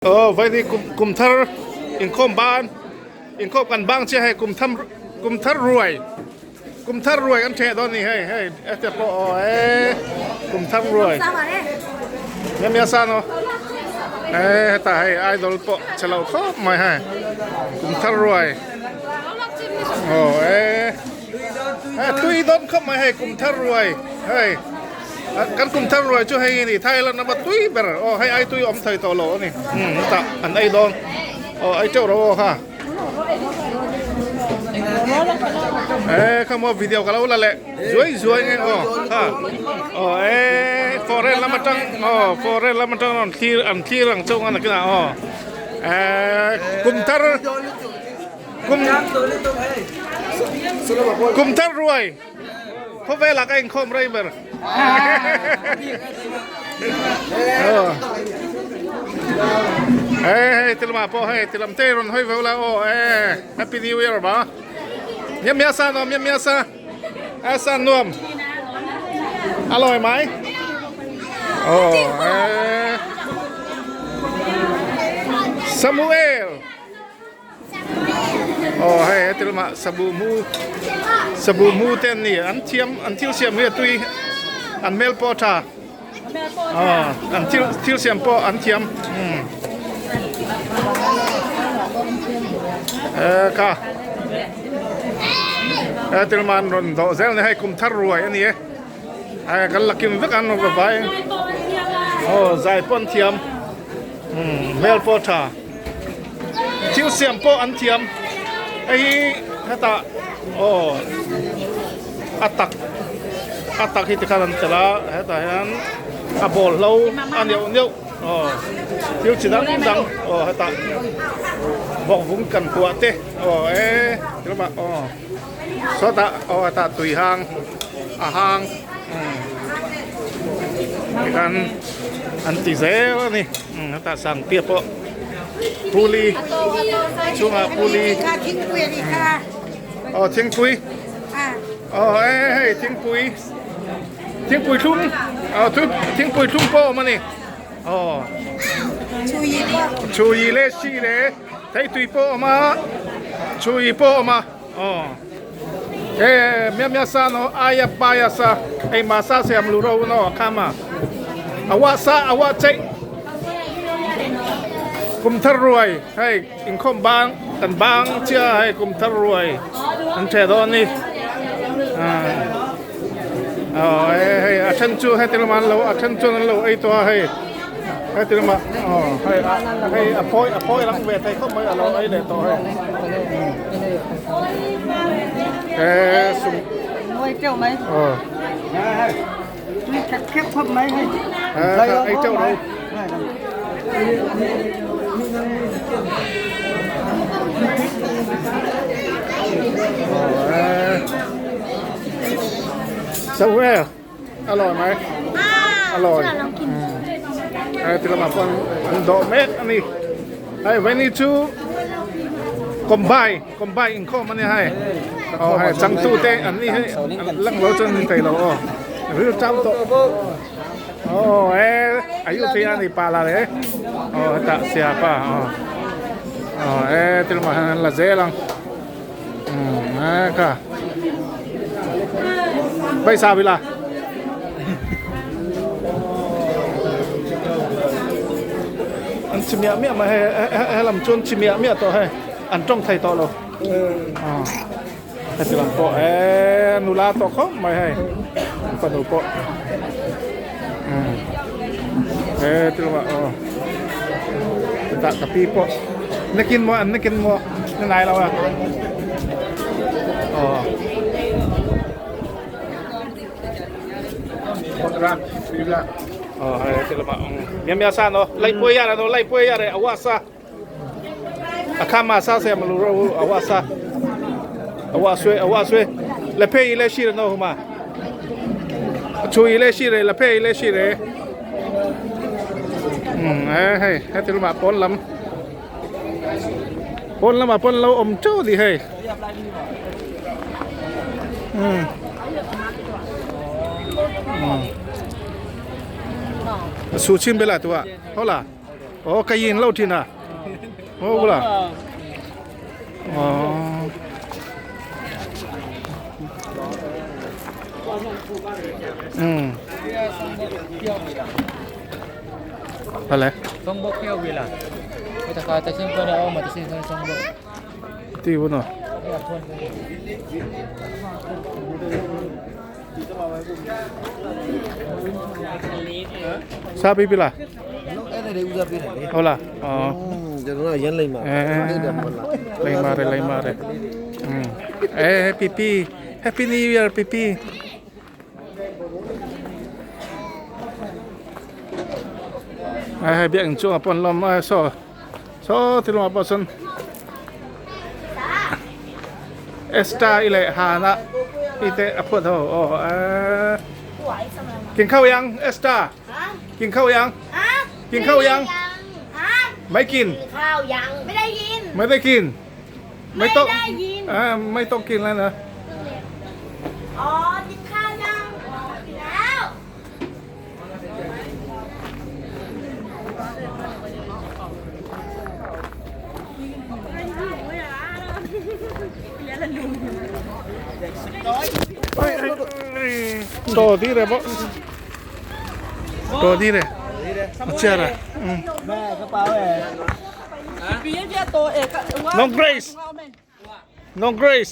Aw vaini kum kum thar inkhawm ban inkhawm kan bang chiah hei kum tham kum thar ruai kum thar ruai an theh dawn ni hei hei ete pawh aw e kum thar ruai mia mia sa no e heta hei idol pawh che lo khawp mai hei kum thar ruai aw e hei tui dawn khawp mai hei kum thar ruai hei. Kan kum thar ruai chu hei ni Thailand lama tui ber aw hei ai tui awm thei tawh lo a ni umm tah an ei dawn aw ei teuh ro aw kha e kha maw video ka lo la leh zuai zuai nge aw kha aw e foreign lam atang aw foreign lam atang rawn thlir an thlir ang chauh ang nakinah aw e kum thar kum kum thar ruai. Khawvelah ka inkhawm rei ber. Hei hei tilama pawh hei tilam te rawn hawi veu la aw e happy new year ba. Miam mia sa no miam mia sa. A sa nuam. A lawi mai. Oh eh. Samuel. Aw hei heti lamah sabu mu sabu mu te an ni an thiam an thil siam hi a tui an hmel pawh a tha aw an thil thil siam pawh an thiam umm e kha heti lamah an rawn dawh zel a ni hei kum thar ruai a ni e hei kan la kim vek a an rawn va vai aw zai pawh an thiam umm hmel pawh a tha. Thil siam pawh an thiam hei hi hetah aw a tak a tak hi tikhan an telh a hetah hian a ball hlo a neuh neuh aw thil chi dang dang aw hetah vawk vung kan kuah te aw e lamah aw sawtah aw hetah tui hang a hang umm tikhan an ti zel a ni. Hetah sangtia pawh puli chungah puli aw thingpui aw e hei thingpui thingpui thlum aw thingpui thlum pawh a awm a ni aw chhui leh si leh theitui pawh a awm a chhui pawh a awm a aw e mia mia sa no aia paia sa hei ma sa siam lu ro no a kham a a wah sa a wah cheih kum thar ruai hei inkhawm bang kan bang chiah a hei kum thar ruai an theh dawn a ni aw hei a then chu heti lamah an lo a then chuan an lo ei tawh a hei heti lamah aw hei hei a phawi a phawi rang ve thei khawp mai a lo ei leh tawh hei e sum aw ei teuh lo. Samuel อร่อยไหมอร่อยไอ้ที่เรามาปนดอกเม็ดอันนี้ไอ้วันนี้ชูกมใบกมใบอิงข้อมันนี่ให้อ๋อให้จังตู้เต้อันนี้ให้ลังเราจนเตะเราอ๋อหรือจำตัวอ๋อเออายุที่อันนี้ปลาละเลยอ๋อตะเสียป่ะอ๋ออ๋อเอที่เรามาละเจลังอืมค่ะไปซาวิลา An chi miah miah mai hei he lam chuan chi miah miah tawh hei an tawng thei tawh lo heti lam pawh e nula tawh khawp mai hei an fanu pawh heti lamah aw chutah ka pi pawh nakin maw an nakin maw ni ngai lo a aw. Pawn lamah pawn lo awm teuh a ni hei. Su chin bela tua hola. Oh ka yin lo thin a. Oh bula. Oh. Hale. Ti bu no. Sa pi pi la. ဟုတ်လားအော် ကျွန်တော်ကရန်လိမ့်ပါ အဲလိမ္မာတယ်လိမ္မာတယ်อืมအဲပီပီ Happy New Year ပီပီအဲဘຽງchu apon lom a so so tilom apon sun Esta ile hana ite apot ho o เออกินข้าวยังเอสตากินข้าวยัง ฮะ กินข้าวยัง ฮะ ไม่กิน กินข้าวยัง ไม่ได้ยิน ไม่ได้กิน ไม่ต้อง ไม่ได้ยิน อ่าไม่ต้องกินแล้วนะ อ๋อ กินข้าวยังกินแล้ว เอ้ยเอ้ยเอ้ยตัวที่เลยบ่ตัวที่เลยเชื่อละอืมน้องเกรซน้องเกรซ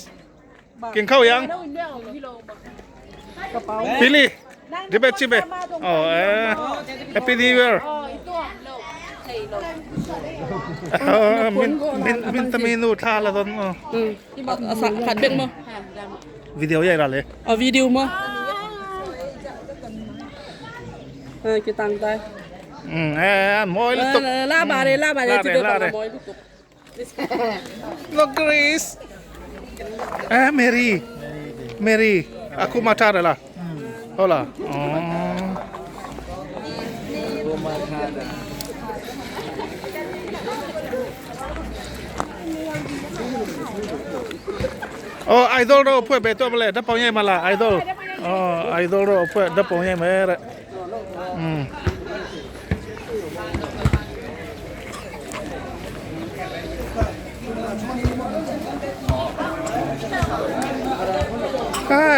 กินข้าวยังบิลลี่เดี๋ยวไปชิมไปอ๋อเออ Happy New Year เออมินมินมินตะเมนูท่าละตอนอ๋อ ขัดเบงมั้ วิดีโอใหญ่ละเลย เอาวิดีโอมั้เออกี่ตังค์ได้ อืมเออมอย เอ ลุกตุก อลาบาเลยลาบาเลยจุดเดียวกันมอยลูกตุก น้องเกรซเออเมรี่เมรี่aku mata adalah hola oh โอ้ไอดอลเราเพื่อไปตัวมาเลยดับปองใหญ่มาละไอดอลอ๋อไอดอลเราเพื่อดับปองใหญ่มาเลยอืมใช่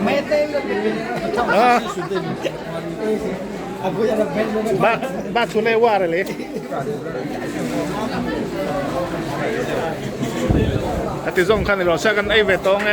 မဲတဲပြီးတော့ပြင်ပြင် อ่าบ้าบ้าทุเรศว่าเลย อาทิตย์สองคันเราใช้กันไอ้เวตองไง